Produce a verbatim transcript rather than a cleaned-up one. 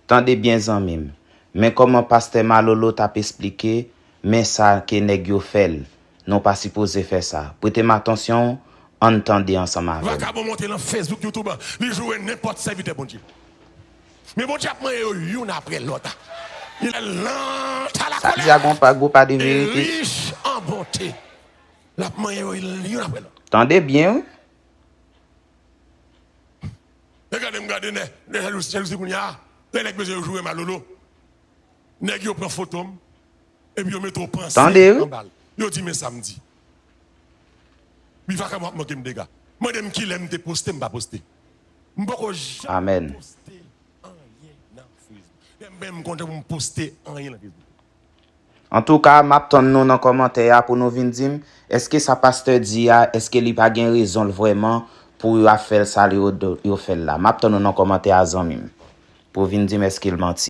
Tande byen zanmi m. Men kòman pastè Malolo t ap esplike, men sa ke nèg yo fè l. Nou pa sipoze fè sa. Prete m atansyon, ann tande ansanm avè m. Vakabon monte nan Facebook, YouTube, li joure nenpòt sèvitè Bondye. Men Bondye ap manyen yo youn apre lòt. Il est lent à la colère. Sa di a gon pa, gwo pa de verite. Et riche en bonté. L ap manyen yo youn apre lòt. Tande byen, wi. E gade m gade nè, nè jalouzi, jalouzi kounye a. Lè nèg bezwen yo joure Malolo. Nèg yo pran foto m, epi yo mete w panse anba l. Yo di men sa m di. Wi, vakabon ap manke m dega. Mande m kilè m te poste, m pa poste. M poko janm poste anyen nan Facebook. Lè m benyen m kontan pou m poste anyen nan Facebook. Antouka, m ap tann nou nan kòmantè a pou nou vin di m, èske sa pastè di a, èske li pa gen rezon l vrèman pou yo ap fè l sa yo, yo fè l la? M ap tann nou nan kòmantè a, zanmi m, pou w vin di m èske l manti.